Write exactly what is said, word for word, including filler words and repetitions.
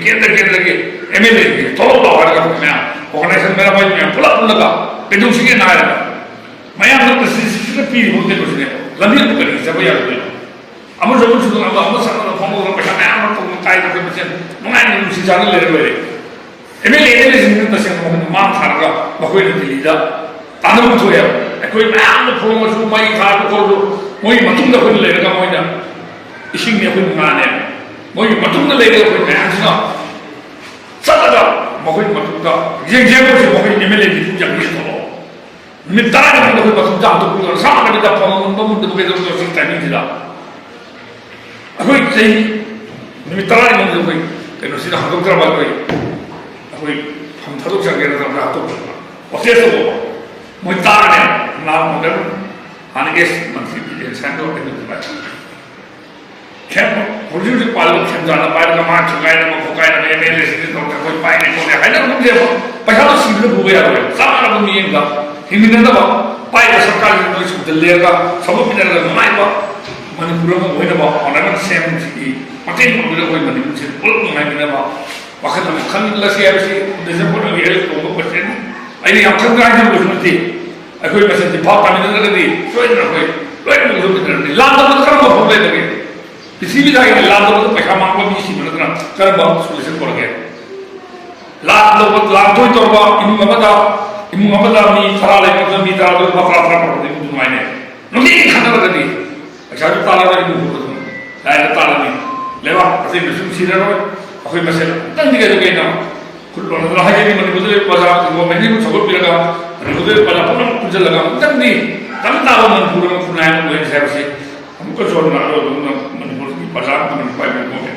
ꯀꯦꯟꯗ꯭ꯔ ꯀꯦꯟꯗ꯭ꯔꯒꯤ M L ꯑꯦꯁꯤꯡꯁꯦ ꯊꯣꯛꯂꯛꯑꯣ ꯂꯥꯛꯑꯣ ꯍꯥꯏꯔꯒ ꯃꯌꯥꯝ ꯑꯣꯔꯒꯅꯥꯏꯖꯦꯁꯟ ꯃꯌꯥꯝ ꯃꯌꯥꯝ ꯄꯨꯂꯞ ꯄꯨꯜꯂꯒ ꯀꯩꯗꯧꯁꯤꯒꯦꯅ ꯍꯥꯏꯔꯒ ꯃꯌꯥꯝꯅ ꯄ꯭ꯔꯁꯤꯗꯦꯟꯁꯤꯗ ꯄꯤꯔꯤꯕ ꯀꯩꯅꯣꯁꯤꯅꯦ꯫ ꯂꯝꯕꯤ ꯑꯃ ꯀꯔꯤ ꯆꯠꯄ ꯌꯥꯔꯣꯏꯗꯣꯏꯅꯣ? ꯑꯃꯁꯨ ꯑꯃꯁꯨ ꯑꯃ ꯑꯃ ꯆꯠꯅꯕ ꯐꯥꯎꯅꯕ ꯄꯩꯁꯥ ꯃꯌꯥꯝ ꯑꯃ ꯇꯧꯕ ꯀꯥꯏꯗꯅ ꯑꯩꯈꯣꯏ ꯃꯁꯦꯟ ꯅꯨꯡꯉꯥꯏꯅ ꯅꯨꯡꯁꯤ ꯆꯥꯟꯅ ꯂꯩꯔ ꯂꯣꯏꯔꯦ꯫ M L A M L ꯑꯦꯁꯤꯡꯅ ꯇꯁꯦꯡꯅ ꯃꯈꯣꯏꯅ ꯃꯥꯡ ꯊꯥꯔꯒ ꯃꯈꯣꯏꯅ ꯗꯤꯜꯂꯤꯗ ꯇꯥꯟꯅꯐꯝ ꯊꯣꯛꯑꯦꯕ꯫ ꯑꯩꯈꯣꯏ ꯃꯌꯥꯝꯅ ꯐꯣꯡꯉꯁꯨ ꯃꯩ ꯊꯥꯔꯁꯨ ꯈꯣꯠꯂꯁꯨ ꯃꯣꯏꯒꯤ ꯃꯇꯨꯡꯗ ꯑꯩꯈꯣꯏꯅ ꯂꯩꯔꯒ ꯃꯣꯏꯅ ꯏꯁꯤꯡꯅꯤ ꯑꯩꯈꯣꯏ ꯉꯥꯅꯦ꯫ ꯃꯣꯏꯒꯤ ꯃꯇꯨꯡꯗ ꯂꯩꯔꯒ ꯑꯩꯈꯣꯏ ꯃꯌꯥꯝꯁꯤꯅ ꯆꯠꯂꯒ ꯃꯈꯣꯏ ꯃꯇꯨꯡꯗ ꯌꯦꯡꯖꯦꯡꯕꯁꯤ ꯃꯈꯣꯏ ꯑꯦꯝ ꯑꯦꯜ ꯑꯦꯒꯤ ꯄꯨꯡ ꯆꯪꯕꯤꯁꯤ ꯊꯣꯛꯂꯛꯑꯣ꯫ ꯅꯨꯃꯤꯠ ꯇꯔꯥꯒꯤ ꯃꯅꯨꯡꯗ ꯑꯩꯈꯣꯏ ꯃꯊꯣꯡ ꯆꯥꯝ ꯊꯣꯛꯄꯤꯔꯣ꯫ ꯁꯥꯡꯅ ꯃꯤꯗ ꯐꯝꯕ ꯃꯨꯟꯕ ꯃꯨꯟꯗꯕ ꯀꯩꯗꯧꯕꯗꯣ ꯁꯤ ꯇꯥꯏꯃꯤꯡꯁꯤꯗ ꯑꯩꯈꯣꯏ ꯆꯍꯤ ꯅꯨꯃꯤꯠ ꯇꯔꯥꯒꯤ ꯃꯅꯨꯡꯗ ꯑꯩꯈꯣꯏ ꯀꯩꯅꯣꯁꯤꯗ ꯍꯟꯗꯣꯛꯇ꯭ꯔꯕ ꯑꯩꯈꯣꯏ ꯑꯩꯈꯣꯏ ꯐꯝ ꯊꯥꯗꯣꯛꯆꯒꯦꯅ ꯇꯧꯕꯗ ꯑꯇꯣꯞꯄ ꯄ꯭ꯔꯣꯇꯦꯁ ꯇꯧꯕ ꯃꯣꯏ ꯇꯥꯔꯅꯦ꯫ ꯅꯍꯥꯟ ꯃꯣꯗꯦꯜ ꯍꯥꯟꯅ ꯑꯦꯁ ꯃꯟꯇ꯭ꯔꯤ ꯕꯤꯔꯦꯟ ꯁꯥꯏꯟ ꯇꯧꯔꯛꯀꯅꯤ ꯑꯗꯨꯃꯥꯏꯅ꯫ ꯈꯦꯝ-, ꯍꯧꯖꯤꯛ ꯍꯧꯖꯤꯛ ꯄꯥꯜꯂꯤꯕ ꯈꯦꯝꯖꯥꯟꯅ ꯄꯥꯏꯔꯒ ꯃꯥ ꯊꯨꯒꯥꯏꯅꯕ ꯈꯣꯠꯀꯥꯏꯅꯕ ꯑꯦꯝ ꯑꯦꯜ ꯑꯦꯁꯤꯡꯁꯤ ꯇꯧꯔꯒ ꯑꯩꯈꯣꯏ ꯄꯥꯏꯅꯤ ꯈꯣꯠꯅꯤ ꯍꯥꯏꯅꯕꯒꯨꯝꯁꯦꯕ꯫ ꯄꯩꯁꯥꯗꯣ ꯁꯤꯕꯗ ꯄꯨꯕ ꯌꯥꯔꯣꯏ꯫ ꯆꯥꯅꯕ ꯃꯤꯠꯌꯦꯡꯗ ꯍꯤꯡꯃꯤꯟꯅꯅꯕ ꯄꯥꯏꯔꯤꯕ ꯁꯔꯀꯥꯔꯁꯤ ꯅꯣꯏ ꯁꯨꯝꯗ ꯂꯦꯡꯉꯒ ꯁꯃꯨꯠꯃꯤꯟꯅꯔꯒ ꯅꯨꯡꯉꯥꯏꯕ ꯃꯅꯤꯄꯨꯔ ꯑꯃ ꯑꯣꯏꯅꯕ ꯍꯣꯠꯅꯒꯅ ꯁꯦꯝꯕꯁꯤꯒꯤ ꯃꯇꯦꯡ ꯄꯥꯡꯕꯤꯔꯒ ꯑꯩꯈꯣꯏ ꯃꯅꯤꯄꯨꯔꯁꯤ ꯄꯨꯂꯞ ꯅꯨꯡꯉꯥꯏꯃꯤꯟꯅꯕ ꯋꯥꯈꯜ ꯑꯃ ꯈꯟꯃꯤꯟꯅꯁꯤ ꯍꯥꯏꯕꯁꯤ ꯗꯤꯁꯦꯝꯕꯔ ꯂꯣꯏꯒꯤ ꯑꯩ ꯇꯧꯕ ꯄ꯭ꯔꯁꯤꯗꯦꯟ ꯑꯩꯅ ꯌꯥꯝ ꯈꯪꯗ꯭ꯔꯥ ꯍꯥꯏꯖꯕꯁꯨ ꯅꯠꯇꯦ꯫ ꯑꯩꯈꯣꯏ ꯃꯁꯦꯟꯁꯤ ꯚꯥꯞ ꯇꯥꯃꯤꯟꯅꯗ꯭ꯔꯒꯗꯤ ꯁꯣꯏꯗꯅ ꯑꯩꯈꯣꯏ ꯂꯣꯏꯅꯃꯛ ꯂꯨꯞꯃꯤꯟꯅꯔꯅꯤ꯫ ꯂꯥꯟꯗꯕꯗ ꯀꯔꯝꯕ ꯐꯕ ꯂꯩꯕꯒꯦ? ꯄ꯭ꯔꯤꯊꯤꯕꯤꯗ ꯑꯩꯅ ꯂꯥꯟꯗꯕꯗ ꯄꯩꯁꯥ ꯃꯥꯡꯕ ꯃꯤ ꯁꯤꯕ ꯅꯠꯇꯅ ꯀꯔꯝꯕ ꯁꯣꯂꯨꯁꯟ ꯄꯨꯔꯛꯀꯦ? ꯂꯥꯟ ꯇꯧꯕ, ꯂꯥꯟ ꯇꯣꯏ ꯇꯧꯔꯕ ꯏꯃꯨꯡ ꯑꯃꯗ, ꯏꯃꯨꯡ ꯑꯃꯗ ꯃꯤ ꯇꯔꯥ ꯂꯩꯕ ꯃꯤ ꯇꯔꯥ ꯂꯣꯏ ꯂꯨꯄꯥ ꯇꯔꯥ ꯇꯔꯥ ꯐꯪꯕꯗ ꯏꯃꯨꯡꯗꯨ ꯅꯨꯡꯉꯥꯏꯅꯦ꯫ ꯅꯨꯡꯇꯤꯒꯤ ꯈꯠꯅꯔꯒꯗꯤ ꯄꯩꯁꯥꯁꯨ ꯇꯥꯜꯂꯔꯣꯏ, ꯏꯃꯨꯡ ꯄꯨꯕꯗꯨ ꯂꯥꯏꯔ ꯇꯥꯜꯂꯅꯤ꯫ ꯂꯩꯕꯥꯛ ꯃꯆꯦ ꯃꯁꯨꯝ ꯁꯤꯔꯔꯣꯏ꯫ ꯑꯩꯈꯣꯏ ꯃꯁꯦꯜ ꯑꯃꯨꯛꯇꯪꯗꯤ ꯀꯩꯅꯣ ꯀꯩꯅꯣ ꯈꯨꯠ ꯂꯣꯟꯅꯗꯅ ꯍꯥꯏꯖꯔꯤ, ꯃꯅꯤꯄꯨꯔꯗ ꯂꯩꯕ ꯄ꯭ꯔꯖꯥ ꯒꯣꯔꯃꯦꯟꯒꯤ ꯁꯧꯒꯠꯄꯤꯔꯒ ꯃꯅꯤꯄꯨꯔꯗ ꯂꯩꯕ ꯄ꯭ꯔꯖꯥ ꯄꯨꯝꯅꯃꯛ ꯄꯨꯟꯁꯤꯜꯂꯒ ꯑꯃꯨꯛꯇꯪꯗꯤ ꯇꯪ ꯇꯥꯕ ꯃꯅꯤꯄꯨꯔ ꯑꯃ ꯈꯨꯟꯅꯥꯏ ꯑꯃ ꯑꯣꯏꯍꯟꯁꯦ ꯍꯥꯏꯕꯁꯤ ꯑꯃꯨꯛꯀꯁꯨ ꯍꯟꯅ ꯑꯔꯣꯏꯕ ꯑꯃꯅ ꯃꯅꯤꯄꯨꯔꯒꯤ ꯄ꯭ꯔꯖꯥ ꯑꯃ ꯃꯅꯤꯄꯨꯔ ꯄꯥꯏꯕꯤꯕ ꯒꯣꯔꯃꯦꯟ